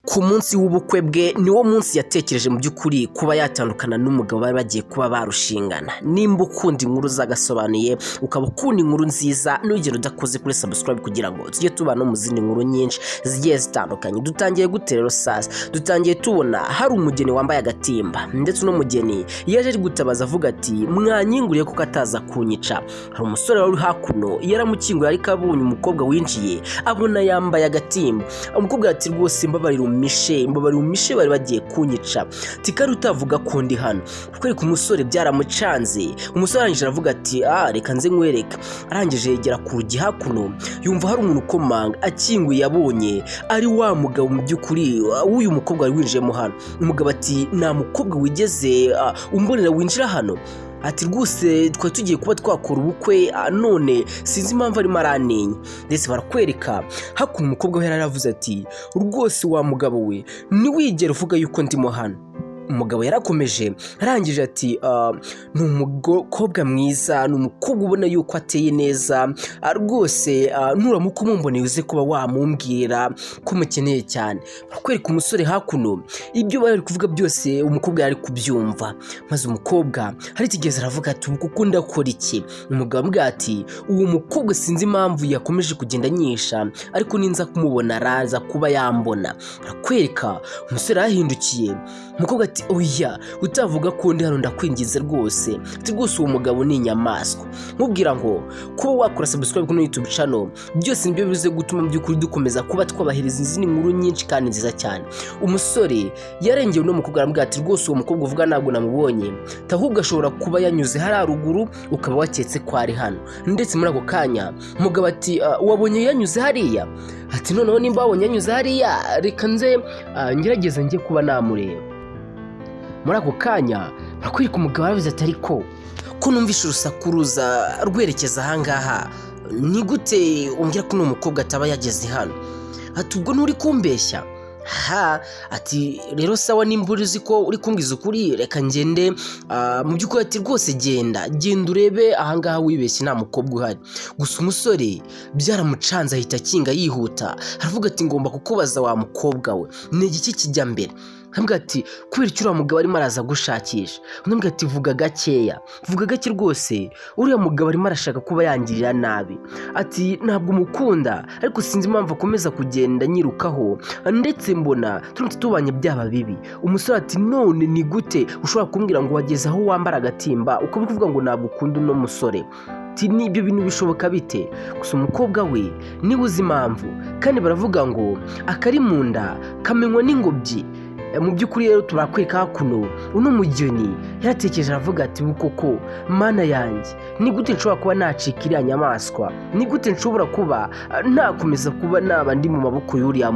Ku munsi w'ubukwe bwe niwo munsi yatekereje mu by'ukuri kuba yatandukana n'umugabo bari bagiye kuba barushingana. Nimba ukunda inkuru zagasobanuye, ukaba ukunda inkuru nziza, ntugende udakoze kuri subscribe kugira ngo tujye tubana no mu zindi nkuru nyinshi zigiye zitandukanye. Dutangiye gute rero? Sasa dutangiye tubona hari umugeni wambaye agatimba, ndetse uno mugeni yaje ari gutabaza avuga ati: "Mwanyinguriye kuko ataza kunyica." Hari umusore wari uri hakuno, yaramukinguye, ariko abonye umukobwa winjiye abona yambaye agatimba. Umukobwa ati: "Rwose mbabarira umpishe, mbabarira umpishe, bari bagiye kunyica." Tikari utavuga ko ndi hano. Kwereka umusore byaramucanze. Umusore arangije aravuga ati: "Ah, reka nze nkwereke." Arangije yegera ku rugi hakuno, yumva hari umuntu ukomanga. Akinguye yabonye ari wa mugabo mu by'ukuri w'uyu mukobwa wari winjiyemo hano. Umugabo ati: "Nta mukobwa wigeze umbonera winjira hano." Ati: "Rwose twari tugiye kuba twakora ubukwe, none sinzi impamvu arimo arantinya." Ndetse barakwereka hakuno umukobwa we yari yaravuze ati: "Rwose wa mugabo we, ntiwigere uvuga yuko ndimo hano." Umugabo yarakomeje, arangije ati: "Ni umukobwa mwiza, ni umukobwa ubona yuko ateye neza. Rwose nuramuka umumboneye uze kuba wamumbwira ko umukeneye cyane." Barakwereka umusore hakuno, ibyo bari kuvuga byose umukobwa yari kubyumva, maze umukobwa aritigeze aravuga ati: "Ubu kuko ndakora iki?" Umugabo amubwira ati: "Uwo mukobwa sinzi impamvu yakomeje kugenda anyisha, ariko ninza kumubona araza kuba yambona." Barakwereka umusore yahindukiye, umukobwa ati: "Oya, utavuga ko ndi hano, ndakwinginze rwose." Ati: "Rwose uwo mugabo ni inyamaswa." Nkubwira ngo kuba wakora subscribe kuri YouTube channel, byose nibyo bize gutuma mu by'ukuri dukomeza kuba twabahereza izindi nkuru nyinshi kandi nziza cyane. Umusore yarengeye uno mukobwa, aramubwira ati: "Rwose uwo mukobwa uvuga ntabwo namubonye, ahubwo ashobora kuba yanyuze hariya ruguru, ukaba waketse ko ari hano." Ndetse muri ako kanya umugabo ati: "Wabonye yanyuze hariya?" Ati: "Noneho nimba wabonye yanyuze hariya, reka nze ngerageze njye kuba namureba." Muri ako kanya barakwereka umugabo arabizi ati: "Ariko ko numvishe urusaku ruza rwerekeza ahangaha, ni gute umbwira ko uno mukobwa ataba yageze hano?" Ati: "Ubwo nturi kumbeshya ha?" Ati: "Rero sawa, nimba uzi ko uri kumbwiza ukuri, reka ngende." Mu by'ukuri ati: "Rwose genda, genda urebe ahangaha, wibeshye, nta mukobwa uhari." Gusa umusore byaramucanze, ahita akinga yihuta, aravuga ati: "Ngomba kukubaza wa mukobwa we, ni igiki kijya mbere?" Arambwira ati: "Kubera icyo uriya mugabo arimo araza gushakisha?" Undi ati: "Vuga gakeya, vuga gake rwose, uriya mugabo arimo arashaka kuba yangirira nabi." Ati: "Ntabwo umukunda, ariko sinzi impamvu akomeza kugenda anyirukaho, ndetse mbona turamutse tubanye byaba bibi." Umusore ati: "None ni gute ushobora kumbwira ngo wageze aho wambara agatimba, ukaba uri kuvuga ngo ntabwo ukunda uno musore?" Ati: "N'ibyo bintu bishoboka bite?" Gusa umukobwa we niba uzi impamvu, kandi baravuga ngo akari mu nda kamenywa n'ingobyi. Mu by'ukuri rero turakwereka hakuno uno mugeni yaratekereje, aravuga ati: "Koko Mana yanjye, ni gute nshobora kuba nacika iriya nyamaswa? Ni gute nshobora kuba nakomeza kuba naba ndi mu maboko y'uriya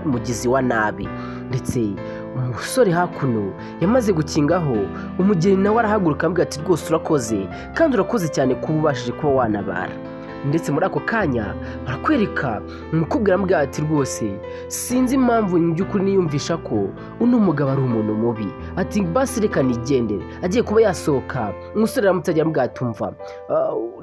mugizi wa nabi?" Ndetse umusore hakuno yamaze gukingaho, umugeni nawe arahaguruka, amubwira ati: "Rwose urakoze, kandi urakoze cyane kuba ubashije kuba wanabara." Ndetse muri ako kanya barakwereka umukobwa aramubwira ati: "Rwose sinzi impamvu mu by'ukuri niyumvisha ko uno mugabo ari umuntu mubi." Ati: "Basi reka nigendere." Agiye kuba yasohoka, umusore aramutangira, aramubwira ati: "Umva,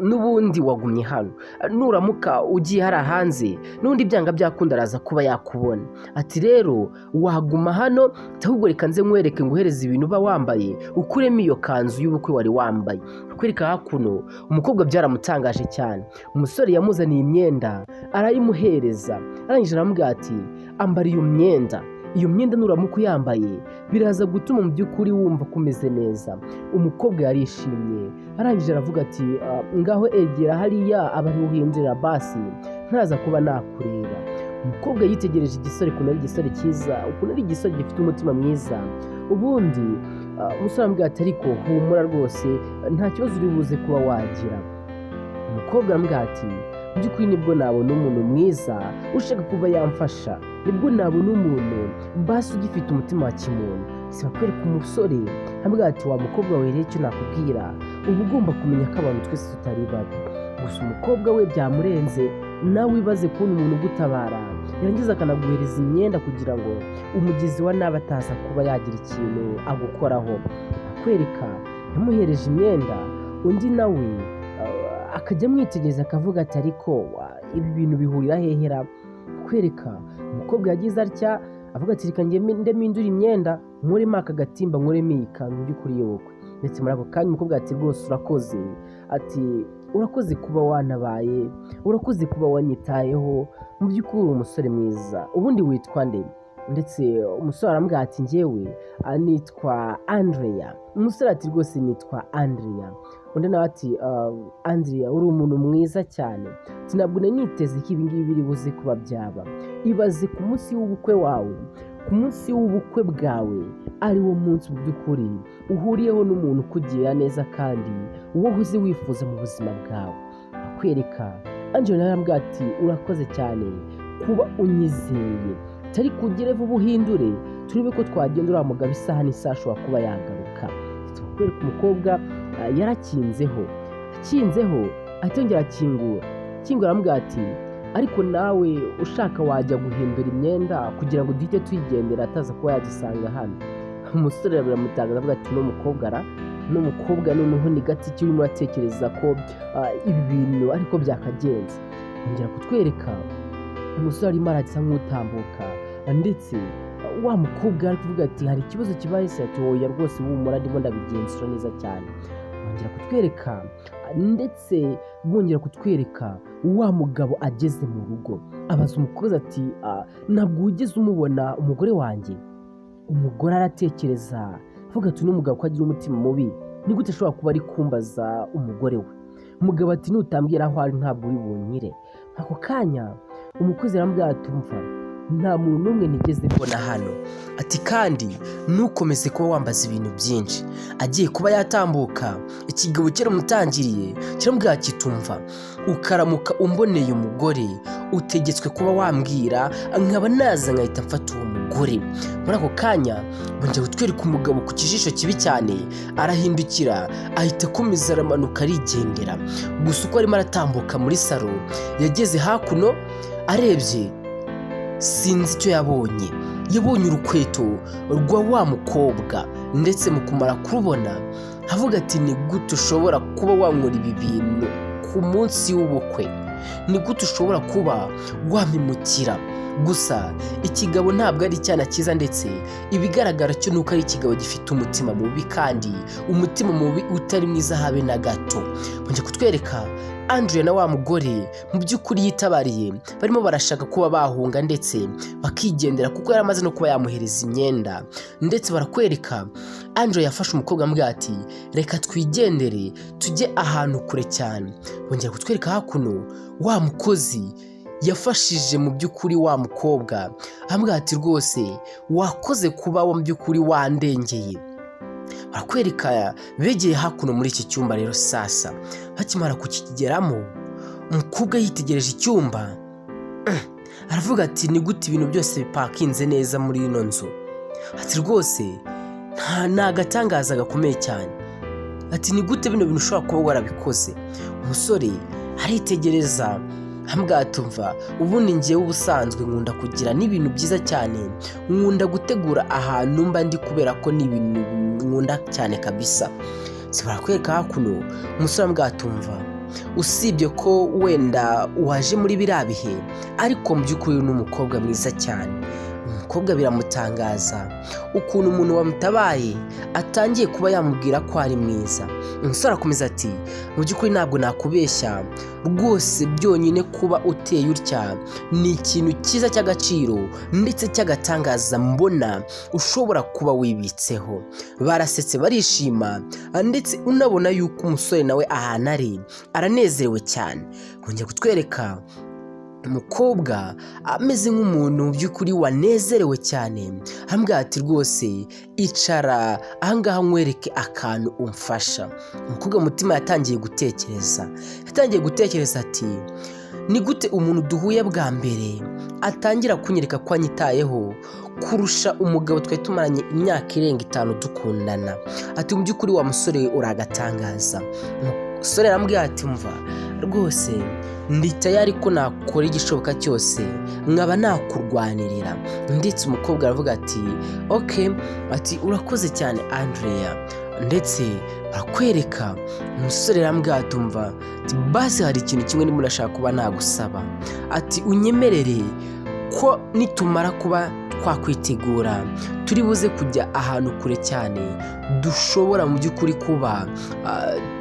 n'ubundi wagumye hano, nuramuka ugiye hariya hanze n'ubundi byanga byakunda araza kuba yakubona." Ati: "Rero waguma hano, ahubwo reka nze nkwereke, nguhereze ibintu uba wambaye, ukuremo iyo kanzu y'ubukwe wari wambaye." Kwereka hakuno umukobwa byaramutangaje cyane. Umusore yamuzaniye imyenda arayimuhereza, arangije aramubwira ati: "Ambara iyo myenda, iyo myenda nuramuka uyambaye biraza gutuma mu by'ukuri wumva ko umeze neza." Umukobwa yarishimye, arangije aravuga ati: "Ngaho egera hariya aba ariho uhindurira, basi ntaza kuba nakureba." Umukobwa yitegereje igisore, ukuntu ari igisore cyiza, ukuntu ari igisore gifite umutima mwiza. Ubundi umusore aramubwira ati: "Ariko humura rwose, nta kibazo uri buze kuba wagira." Umukobwa aramubwira ati: "Mu by'ukuri nibwo nabona umuntu mwiza ushaka kuba yamfasha, nibwo nabona umuntu basi ugifite umutima wa kimuntu." Si bakwereka umusore aramubwira ati: "Wa mukobwa we rero, icyo nakubwira, uba ugomba kumenya ko abantu twese tutari babi." Gusa umukobwa we byamurenze. Nawe wibaze kubona umuntu ugutabara, yarangiza akanaguhereza imyenda kugira ngo umugizi wa nabi ataza kuba yagira ikintu agukoraho. Akwereka yamuhereje imyenda, undi nawe akajya amwitegereza akavuga ati: "Ariko ibi bintu bihurira hehera?" Kwereka umukobwa yagize atya, Avuga ati: "Reka ngende mpindure imyenda, nkuremo aka gatimba, nkuremo iyi kanzu mu by'ukuri y'ubukwe." Ndetse muri ako kanya umukobwa ati: "Rwose urakoze." Ati: "Urakoze kuba wanabaye, urakoze kuba wanyitayeho, mu by'ukuri uri umusore mwiza. Ubundi witwa nde?" Ndetse umusore aramubwira ati: "Njyewe nitwa Andrea." Umusore ati: "Rwose nitwa Andrea." Undi nawe ati: "Andrea, uri umuntu mwiza cyane." Ati: "Ntabwo nari niteze ko ibi ngibi biri buze kuba byaba. Ibaze ku munsi w'ubukwe wawe, ku munsi w'ubukwe bwawe, ari wo munsi mu by'ukuri uhuriyeho n'umuntu ukugirira neza kandi wowe uzi wifuza mu buzima bwawe." Akwereka Angela nawe aramubwira ati: "Urakoze cyane kuba unyizeye, atari kugere vuba uhindure turebe ko twagenda, uriya mugabo isaha n'isaha ashobora kuba yagaruka." Kwereka umukobwa yarakinzeho, akinzeho ahita yongera akingura, akingura aramubwira ati: "Ariko nawe ushaka wajya guhindura imyenda kugira ngo duhite tuyigendera, ataza kuba yadusanga hano." Umusore biramutangaza, avuga ati: "Uno mukobwa ara uno mukobwa noneho ni gati ki urimo uratekereza ko ibi bintu ariko byakagenze?" Yongera kutwereka umusore arimo arasa nk'utambuka, ndetse wa mukobwa ari kuvuga ati: "Hari ikibazo kibaye se?" Ati: "Oya rwose, humura, ndimo ndabigenzura neza cyane." Bongera kutwereka, ndetse bongera kutwereka wa mugabo ageze mu rugo, abaza umukozi ati: "Ntabwo wigeze umubona umugore wanjye?" Umugore aratekereza, avuga ati: "N'umugabo ko agira umutima mubi, ni gute ashobora kuba ari kumbaza umugore we?" Umugabo ati: "Nutambwira aho ari ntabwo uri bunyire." Ako kanya umukozi aramubwira ati: "Umva, nta muntu n'umwe nigeze mbona hano." Ati: "Kandi ntukomeze kuba wambaza ibintu byinshi." Agiye kuba yatambuka, ikigabo kiramutangiriye, kiramubwira kitumva: "Ukaramuka umboneye umugore, utegetswe kuba wambwira, nkaba naza nkahita mfata uwo mugore." Muri ako kanya bongera kutwereka umugabo ku kijisho kibi cyane, arahindukira, ahita akomeza aramanuka arigendera. Gusa uko arimo aratambuka muri salo, yageze hakuno, arebye, sinzi icyo yabonye, yabonye urukweto rwa wa mukobwa. Ndetse mu kumara kurubona avuga ati: "Ni gute ushobora kuba wankora ibi bintu ku munsi w'ubukwe? Ni gute ushobora kuba wampemukira?" Gusa ikigabo ntabwo ari icyana cyiza, ndetse ibigaragara cyo ni uko ari ikigabo gifite umutima mubi, kandi umutima mubi utari mwiza habe na gato. Bongeye kutwereka Andrea na wa mugore mu by'ukuri yitabariye, barimo barashaka kuba bahunga ndetse bakigendera, kuko yari amaze no kuba yamuhereza imyenda. Ndetse barakwereka Andrea yafashe umukobwa, amubwira ati: "Reka twigendere tujye ahantu kure cyane." Bongera kutwereka hakuno wa mukozi yafashije mu by'ukuri wa mukobwa, amubwira ati: "Rwose wakoze kuba mu by'ukuri wandengeye." Barakwereka begeye hakuno muri iki cyumba. Rero sasa bakimara kukigeramo, umukobwa yitegereje icyumba, aravuga ati: "Ni gute ibintu byose bipakinze neza muri ino nzu?" Ati: "Rwose ni agatangaza gakomeye cyane." Ati: "Ni gute bino bintu ushobora kuba warabikoze?" Umusore aritegereza, tumva: "Ubundi ngewe ubusanzwe nkunda kugira n'ibintu byiza cyane, nkunda gutegura ahantu mba ndi, kubera ko ni ibintu nkunda cyane kabisa." Si barakwereka hakuno umusore tumva: "Usibye ko wenda waje muri biriya bihe, ariko mu by'ukuri ni umukobwa mwiza cyane." Umukobwa biramutangaza ukuntu umuntu wamutabaye atangiye kuba yamubwira ko ari mwiza. Umusore arakomeza ati: "Mu by'ukuri ntabwo nakubeshya rwose, byonyine kuba uteye utya ni ikintu cyiza cy'agaciro ndetse cy'agatangaza mbona ushobora kuba wibitseho." Barasetse, barishima, ndetse unabona yuko umusore nawe ahantu ari aranezerewe cyane. Bongera kutwereka umukobwa ameze nk'umuntu mu by'ukuri wanezerewe cyane, arambwira ati: "Rwose icara ahangaha nkwereke akantu umfasha." Umukobwa mutima yatangiye gutekereza ati: "Ni gute umuntu duhuye bwa mbere atangira kunyereka ko anyitayeho kurusha umugabo twari tumaranye imyaka irenga 5 dukundana?" Ati: "Mu by'ukuri wa musore uragatangaza." Umusore arambwira ati: "Mva rwose, ndi tayari ko nakora igishoboka cyose nkaba nakurwanirira." Ndetse umukobwa aravuga ati: "Okay." Ati: "Urakoze cyane Andrea." Ndetse barakwereka umusore arambwira ati: "Umva, basi hari ikintu kimwe ndimo ndashaka kuba nagusaba." Ati: "Unyemerere ko nitumara kuba Twakwitegura, turi buze kujya ahantu kure cyane dushobora mu by'ukuri kuba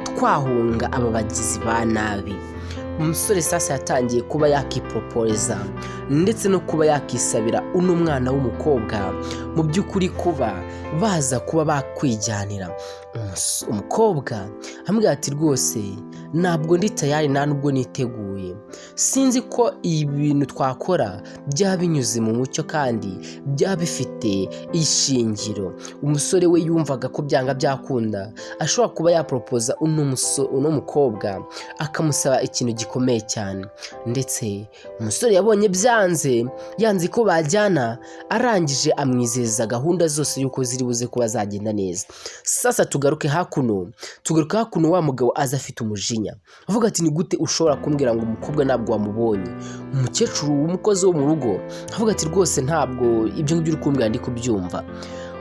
twahunga aba bagizi ba nabi. Umusore sasa yatangiye kuba yakiporoporeza ndetse no kuba yakisabira uno mwana w'umukobwa mu by'ukuri kuba baza kuba bakwijyanira. Umukobwa amubwira ati: "Rwose ntabwo ndi tayari, nta nubwo niteguye. Sinzi ko ibi bintu twakora byaba binyuze mu mucyo kandi byaba bifite ishingiro." Umusore we yumvaga ko byanga byakunda ashobora kuba yaporopoza uno mukobwa, akamusaba ikintu gikomeye cyane. Ndetse umusore yabonye byanze, yanze ko bajyana, arangije amwizeza gahunda zose yuko ziri buze kuba zagenda neza. Sasa tugaruke hakuno, wa mugabo aza afite umujinya, avuga ati: "Ni gute ushobora kumbwira ngo umukobwa ntabwo wamubonye?" Umukecuru w'umukozi wo mu rugo avuga ati: "Rwose ntabwo ibyo ngibyo uri kumbwira ndi kubyumva."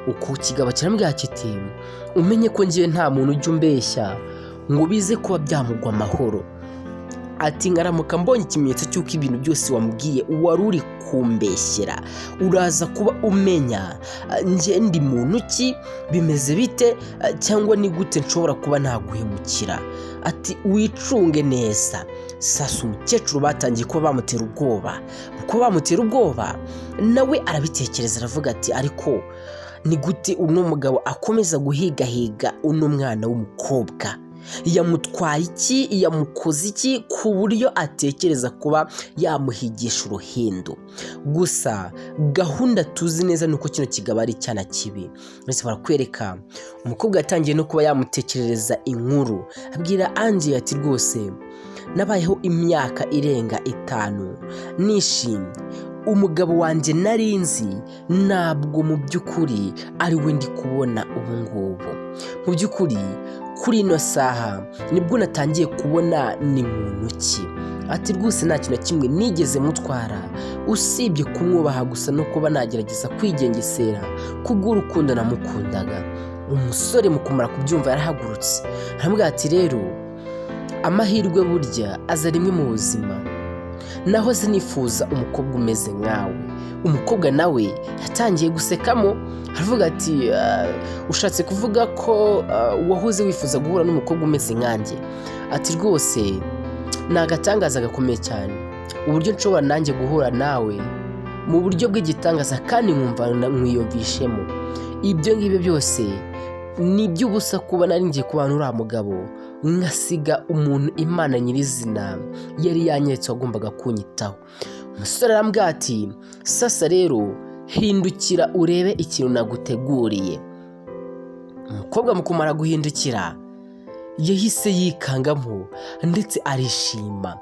Uku kigabo kiramubwira kiti: "Umenye ko ngiye nta muntu ujya umbeshya ngo bize kuba byamugwa amahoro." Ati: "Nkaramuka mbonye ikimenyetso cy'uko ibintu byose wambwiye wari uri kumbeshyera, uraza kuba umenya njye ndi muntu ki, bimeze bite, cyangwa ni gute nshobora kuba naguhemukira." Ati: "Wicunge neza." Sasa umukecuru batangiye kuba bamutera ubwoba. Kuba bamutera ubwoba, nawe arabitekereza, aravuga ati: "Ariko ni gute uno mugabo akomeza guhigahiga uno mwana w'umukobwa? Yamutwaye iki? Yamukoze iki ku buryo atekereza kuba yamuhigisha uruhindu?" Gusa gahunda tuzi neza ni uko kino kigabo ari icyana kibi. Ndetse barakwereka umukobwa yatangiye no kuba yamutekerereza inkuru, abwira Angie ati: "Rwose nabayeho imyaka irenga 5 nishimye. Umugabo wanjye nari nzi ntabwo mu by'ukuri ari we ndi kubona ubu ngubu. Mu by'ukuri kuri ino saha nibwo natangiye kubona ni muntu ki." Ati: "Rwose nta kintu na kimwe nigeze mutwara usibye kumwubaha gusa no kuba nagerageza kwigengesera kubw'urukundo namukundaga." Umusore mu kumara kubyumva yarahagurutse, aramubwira ati: "Rero amahirwe burya aza rimwe mu buzima. Nahoze nifuza umukobwa umeze nkawe." Umukobwa nawe yatangiye gusekamo, aravuga ati: "Ushatse kuvuga ko wahoze wifuza guhura n'umukobwa umeze nkanjye?" Ati: "Rwose ni agatangaza gakomeye cyane uburyo nshobora nanjye guhura nawe mu buryo bw'igitangaza kandi nkumva nkwiyumvishemo. Ibyo ngibyo byose ni iby'ubusa kuba nari ngiye kubana uriya mugabo, nkasiga umuntu Imana nyirizina yari yanyeretse wagombaga kunyitaho." Umusore arambwira ati: "Sasa rero hindukira urebe ikintu naguteguriye." Umukobwa mu kumara guhindukira yahise yikangamo ndetse arishima.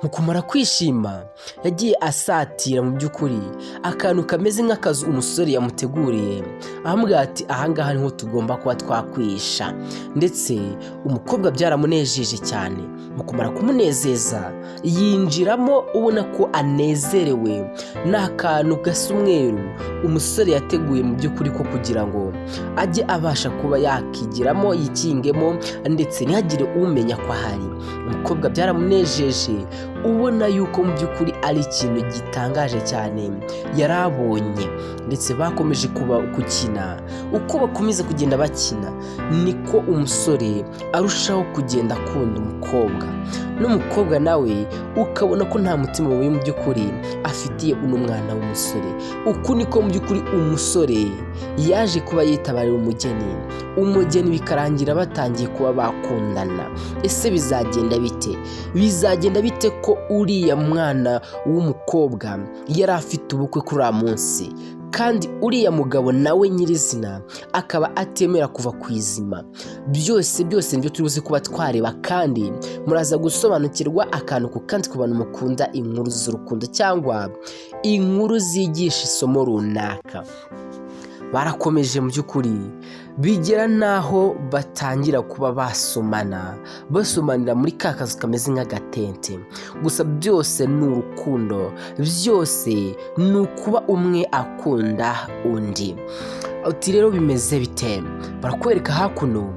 Mu kumara kwishima yagiye asatira mu by'ukuri akantu kameze nk'akazu umusore yamuteguriye, aramubwira ati: "Ahangaha niho tugomba kuba twakwisha." Ndetse umukobwa byaramunejeje cyane. Mu kumara kumunezeza yinjiramo, ubona ko anezerewe. Ni akantu gasa umweru umusore yateguye mu by'ukuri ko kugira ngo ajye abasha kuba yakigiramo, yikingemo, ndetse ntihagire umenya ko ahari. Umukobwa byaramunejeje, ubona yuko mu by'ukuri ari ikintu gitangaje cyane yari abonye. Ndetse bakomeje kuba gukina. Uko bakomeza kugenda bakina niko umusore arushaho kugenda akunda umukobwa, n'umukobwa nawe ukabona ko nta mutima mubi mu by'ukuri afitiye uno mwana w'umusore. Uku niko mu by'ukuri umusore yaje kuba yitabarira umugeni, umugeni bikarangira batangiye kuba bakundana. Ese bizagenda bite? Bizagenda bite ko uriya mwana w'umukobwa yari afite ubukwe kuri uriya munsi, kandi uriya mugabo nawe nyirizina akaba atemera kuva ku izima? Byose byose nibyo turi buze kuba twareba, kandi muraza gusobanukirwa akantu ku kandi ku bantu mukunda inkuru z'urukundo cyangwa inkuru zigisha isomo runaka. Barakomeje mu by'ukuri, bigera n'aho batangira kuba basomana, basomanira muri ka kazu kameze nk'agatente. Gusa byose ni urukundo, byose ni ukuba umwe akunda undi. Uti: "Rero bimeze bite?" Barakwereka hakuno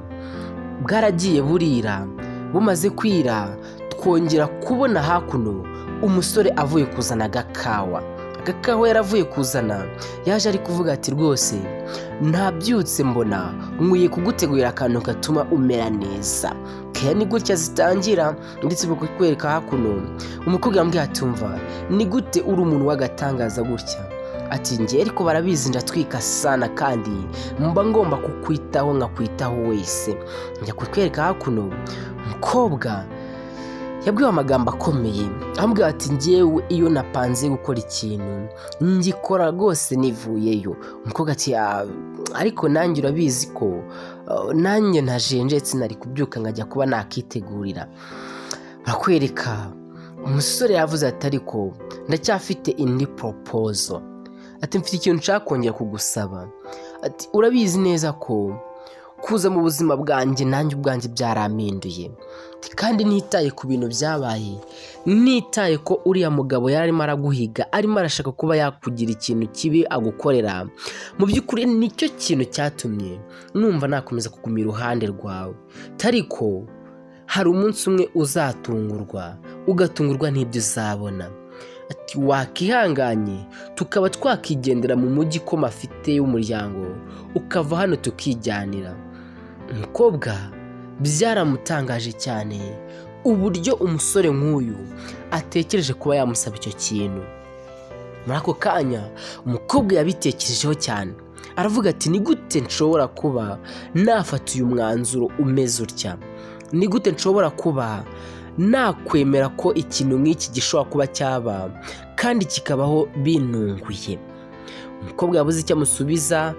bwaragiye burira. Bumaze kwira twongera kubona hakuno umusore avuye kuzana agakawa. Agakawa yaravuye kuzana, yaje ari kuvuga ati: "Rwose ntabyutse mbona nkwiye kugutegurira akantu gatuma umera neza." Keya ni gutya zitangira, ndetse bakakwereka hakuno umukobwa yambwiye ati: "Umva, ni gute uri umuntu w'agatangaza gutya?" Ati: "Njye ariko barabizi, ndatwika sana kandi mba ngomba kukwitaho nkakwitaho wese." Njya kutwereka hakuno umukobwa yabwiwe amagambo akomeye, amubwira ati: "Njyewe iyo napanze gukora ikintu ngikora rwose nivuyeyo." Umukobwa ati: "Ah, ariko nanjye urabizi ko nanjye ntajenjetse, nari kubyuka nkajya kuba nakitegurira." Barakwereka umusore yavuze ati: "Ariko ndacyafite indi proposal." Ati: "Mfite ikintu nshaka kongera kugusaba." Ati: "Urabizi neza ko kuza mu buzima bwanjye nanjye ubwanjye byarampinduye." Ati: "Kandi ntitaye ku bintu byabaye, nitaye ko uriya mugabo yari arimo araguhiga, arimo arashaka kuba yakugira ikintu kibi agukorera, mu by'ukuri nicyo kintu cyatumye numva nakomeza kuguma iruhande rwawe. Ariko hari umunsi umwe uzatungurwa, ugatungurwa n'ibyo uzabona." Ati: "Wakihanganye tukaba twakigendera mu mujyi ko mafite y'umuryango, ukava hano tukijyanira." Umukobwa byaramutangaje cyane uburyo umusore nk'uyu atekereje kuba yamusaba icyo kintu. Muri ako kanya umukobwa yabitekerejeho cyane, aravuga ati: "Ni gute nshobora kuba nafata uyu mwanzuro umeze utya? Ni gute nshobora kuba nakwemera ko ikintu nk'iki gishobora kuba cyaba kandi kikabaho binunguye?" Umukobwa yabuze icyo amusubiza,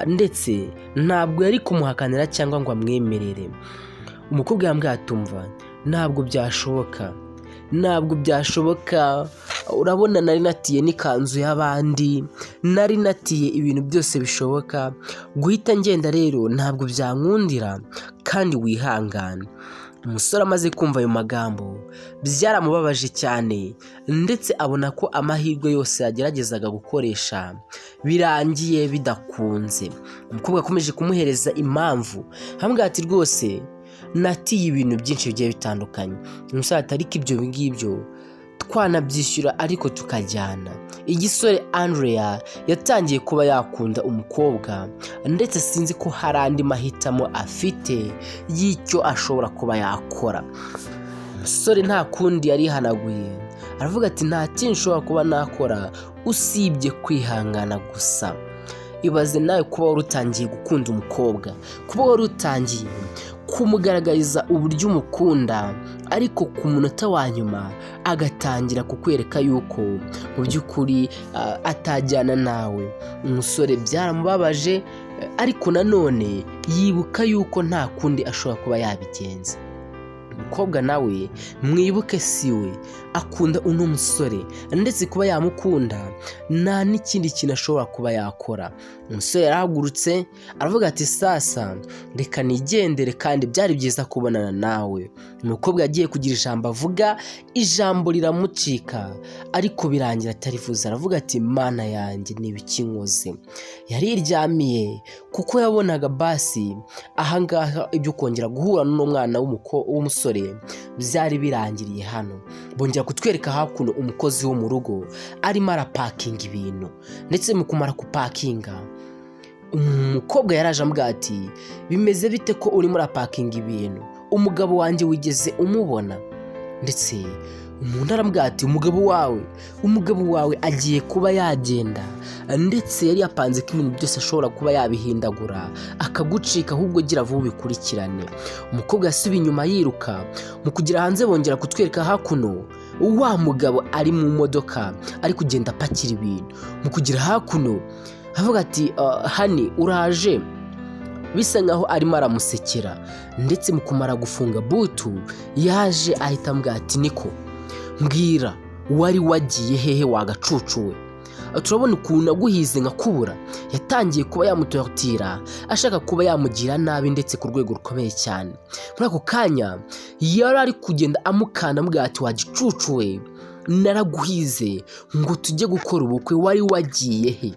ndetse ntabwo yari kumuhakanira cyangwa ngo amwemerere. Umukobwa yambwiye atumva: "Ntabwo byashoboka, ntabwo byashoboka. Urabona nari natiye n'ikanzu y'abandi, nari natiye ibintu byose bishoboka. Guhita ngenda rero ntabwo byankundira, kandi wihangane." Umusore amaze kumva ayo magambo byaramubabaje cyane, ndetse abona ko amahirwe yose yageragezaga gukoresha birangiye bidakunze. Umukobwa akomeje kumuhereza impamvu, amubwira ati: "Rwose natiye ibintu byinshi bigiye bitandukanye." Umusore ati: "Ariko ibyo ngibyo twanabyishyura ariko tukajyana." Igisore Andrea yatangiye kuba yakunda umukobwa, ndetse sinzi ko hari andi mahitamo afite y'icyo ashobora kuba yakora. Umusore nta kundi, yarihanaguye aravuga ati: "Nta kindi nshobora kuba nakora usibye kwihangana gusa." Ibaze nawe kuba wari utangiye gukunda umukobwa, kuba wari utangiye kumugaragariza uburyo umukunda, ariko ku munota wa nyuma agatangira kukwereka yuko mu by'ukuri atajyana nawe. Umusore byaramubabaje, ariko nanone yibuka yuko nta kundi ashobora kuba yabigenza. Umukobwa nawe mwibuke si we akunda uno musore, ndetse kuba yamukunda nta n'ikindi kintu ashobora kuba yakora. Umusore yarahagurutse aravuga ati: "Sasa reka nigendere, kandi byari byiza kubonana nawe." Umukobwa yagiye kugira ijambo avuga, ijambo riramucika, ariko birangira atarivuze. Aravuga ati: "Mana yanjye, ntibikinkoze." Yariryamiye kuko yabonaga basi ahangaha ibyo kongera guhura n'uno mwana w'umusore byari birangiriye hano. Bongera kutwereka hakuno umukozi wo mu rugo arimo arapakinga ibintu, ndetse mu kumara kupakinga umukobwa yaraje amubwira ati: "Bimeze bite ko urimo urapakinga ibintu? Umugabo wanjye wigeze umubona?" Ndetse umuntu aramubwira ati: "Umugabo wawe, umugabo wawe agiye kuba yagenda, ndetse yari yapanze ko ibintu byose ashobora kuba yabihindagura akagucika, ahubwo gira vuba ubikurikirane." Umukobwa yasubiye inyuma yiruka. Mu kugera hanze bongera kutwereka hakuno wa mugabo ari mu modoka ari kugenda apakira ibintu. Mu kugera hakuno avuga ati: "Honey, uraje?" Bisa nkaho arimo aramusekera, ndetse mu kumara gufunga boot yaje ahita amubwira ati: "Niko, mbwira, wari wagiye hehe wagacucuwe? Turabona ukuntu aguhize nkakubura." Yatangiye kuba yamutorotira, ashaka kuba yamugira nabi, ndetse ku rwego rukomeye cyane. Muri ako kanya yari ari kugenda amukanda, amubwira ati: "Wagicucuwe, naraguhize ngo tujye gukora ubukwe, wari wagiye he?"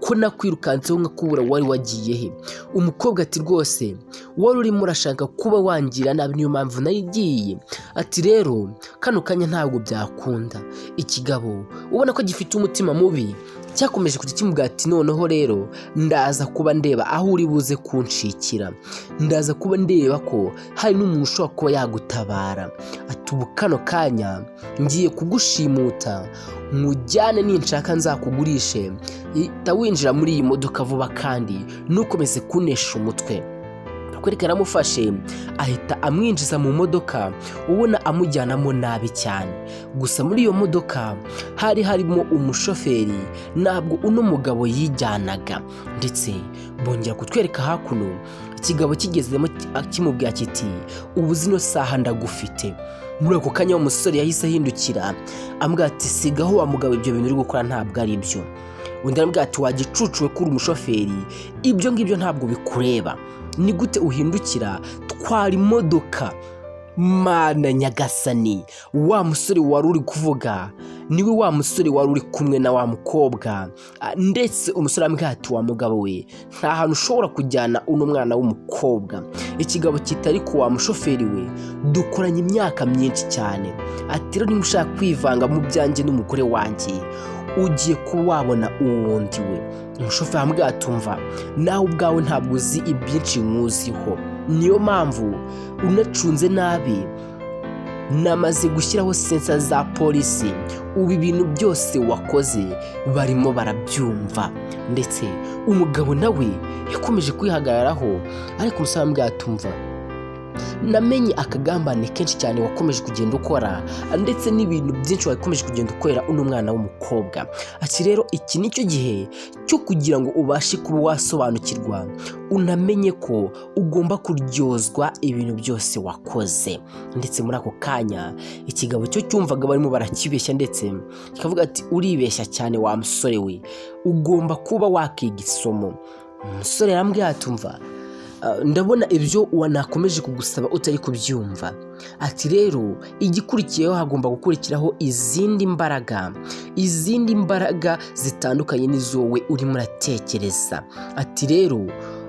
Ko nakwirukanseho nkakubura, wari wagiye he?" Umukobwa ati: "Rwose wari urimo urashaka kuba wangira nabi, niyo mpamvu nayigiye." Ati: "Rero kano kanya ntabwo byakunda." Ikigabo ubona ko gifite umutima mubi cyakomeje kujya kimubwira ati: "Noneho rero ndaza kuba ndeba aho uri buze kunshikira, ndaza kuba ndeba ko hari n'umuntu ushobora kuba yagutabara." Ati: "Ubu kano kanya ngiye kugushimuta nkujyane, ninshaka nzakugurishe. Hita winjira muri iyi modoka vuba kandi ntukomeze kunesha umutwe." Kwereka yaramufashe ahita amwinjiza mu modoka, ubona amujyanamo nabi cyane. Gusa muri iyo modoka hari harimo umushoferi, ntabwo uno mugabo yijyanaga. Ndetse bongera kutwereka hakuno ikigabo kigezemo kimubwira kiti: "Ubu zino saha ndagufite." Muri ako kanya umusore yahise ahindukira amubwira ati: "Sigaho wa mugabo, ibyo bintu uri gukora ntabwo ari byo." Undi aramubwira ati: "Wagicucuwe ko uri umushoferi, ibyo ngibyo ntabwo bikureba. Ni gute uhindukira twara imodoka?" Mana nyagasani! Wa musore wari uri kuvuga niwe wa musore wari uri kumwe na wa mukobwa. Ndetse umusore aramubwira ati: "Wa mugabo we, nta hantu ushobora kujyana uno mwana w'umukobwa." Ikigabo kitari ku wa mushoferi we dukoranye imyaka myinshi cyane. Ati: "Rero niba ushaka kwivanga mu byanjye n'umugore wanjye, ugiye kuba wabona uwundi we." Umushoferi aramubwira ati: "Umva, nawe ubwawe ntabwo uzi ibyinshi nkuziho, niyo mpamvu unacunze nabi namaze gushyiraho sensor za polisi, ubu ibintu byose wakoze barimo barabyumva." Ndetse umugabo nawe yakomeje kwihagararaho, ariko umusore aramubwira ati: "Umva, namenye akagambane kenshi cyane wakomeje kugenda ukora, ndetse n'ibintu byinshi wakomeje kugenda ukorera uno mwana w'umukobwa." Ati: "Rero iki ni cyo gihe cyo kugira ngo ubashe kuba wasobanukirwa, unamenye ko ugomba kuryozwa ibintu byose wakoze." Ndetse muri ako kanya ikigabo cyo cyumvaga barimo barakibeshya, ndetse kikavuga ati: "Uribeshya cyane wa musore we, ugomba kuba wakiga isomo." Umusore yarambwiye ati: "Umva, ndabona ibyo nakomeje kugusaba utari kubyumva." Ati: "Rero igikurikiyeho hagomba gukurikiraho izindi mbaraga, izindi mbaraga zitandukanye n'izo wowe urimo uratekereza." Ati: "Rero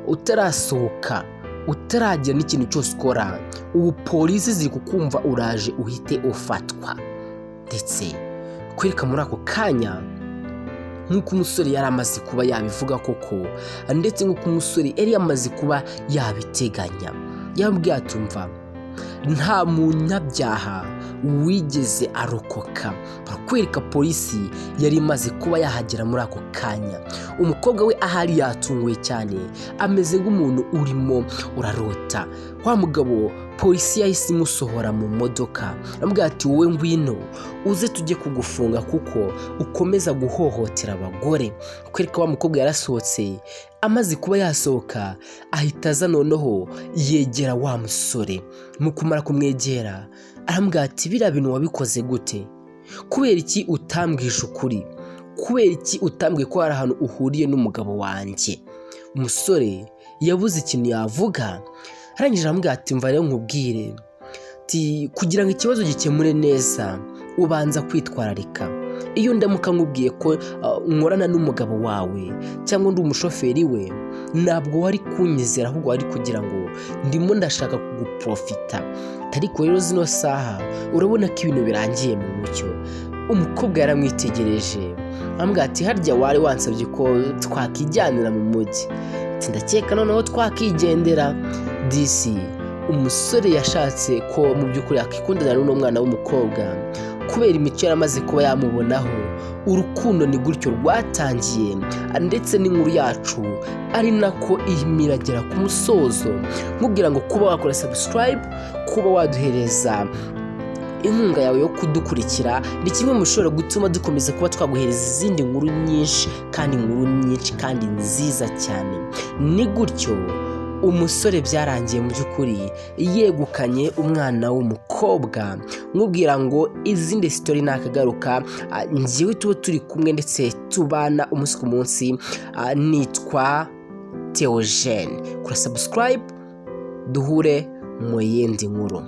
utarasohoka, utaragira n'ikintu cyose ukora, ubu polisi ziri kukumva, uraje uhite ufatwa." Ndetse kwereka muri ako kanya nk'uko umusore yari amaze kuba yabivuga koko, ndetse nk'uko umusore yari yamaze kuba yabiteganya, yambwiye ati: "Umva, nta munyabyaha wigeze arokoka." Barakwereka polisi yari imaze kuba yahagera muri ako kanya. Umukobwa we ahari yatunguwe cyane, ameze nk'umuntu urimo urarota. Wa mugabo polisi yahise imusohora mu modoka, aramubwira ati: "Wowe ngwino uze tujye kugufunga kuko ukomeza guhohotera abagore." Kwereka wa mukobwa yarasohotse, amaze kuba yasohoka ahita aza noneho yegera wa musore. Mu kumara kumwegera aramubwira ati: "Biriya bintu wabikoze gute? Kubera iki utambwije ukuri? Kubera iki utambwiye ko hari ahantu uhuriye n'umugabo wanjye?" Umusore yabuze ikintu yavuga, arangije aramubwira ati: "Mva rero nkubwire, ati kugira ngo ikibazo gikemure neza ubanza kwitwararika. Iyo ndamuka nkubwiye ko nkorana n'umugabo wawe cyangwa ndi umushoferi we, ntabwo wari kunyizera, ahubwo wari kugira ngo ndimo ndashaka kuguprofita. Ariko rero zino saha urabona ko ibintu birangiye mu mucyo." Umukobwa yaramwitegereje amubwira ati: "Harya wari wansabye ko twakijyanira mu mujyi?" Ati: "Ndakeka noneho twakigendera." Disi umusore yashatse ko mu by'ukuri yakikundana n'uno mwana w'umukobwa kubera imico yari amaze kuba yamubonaho. Urukundo ni gutyo rwatangiye, ndetse n'inkuru yacu ari nako irimo iragera ku musozo. Nkubwira ngo kuba wakora subscribe, kuba waduhereza inkunga yawe yo kudukurikira ni kimwe mu bishobora gutuma dukomeza kuba twaguhereza izindi nkuru nyinshi kandi inkuru nyinshi kandi nziza cyane. Ni gutyo umusore byarangiye mu by'ukuri yegukanye umwana w'umukobwa. Nkubwira ngo izindi story nakagaruka, njyewe tuba turi kumwe ndetse tubana umunsi ku munsi. Nitwa Theogene, kora subscribe duhure mu yindi nkuru.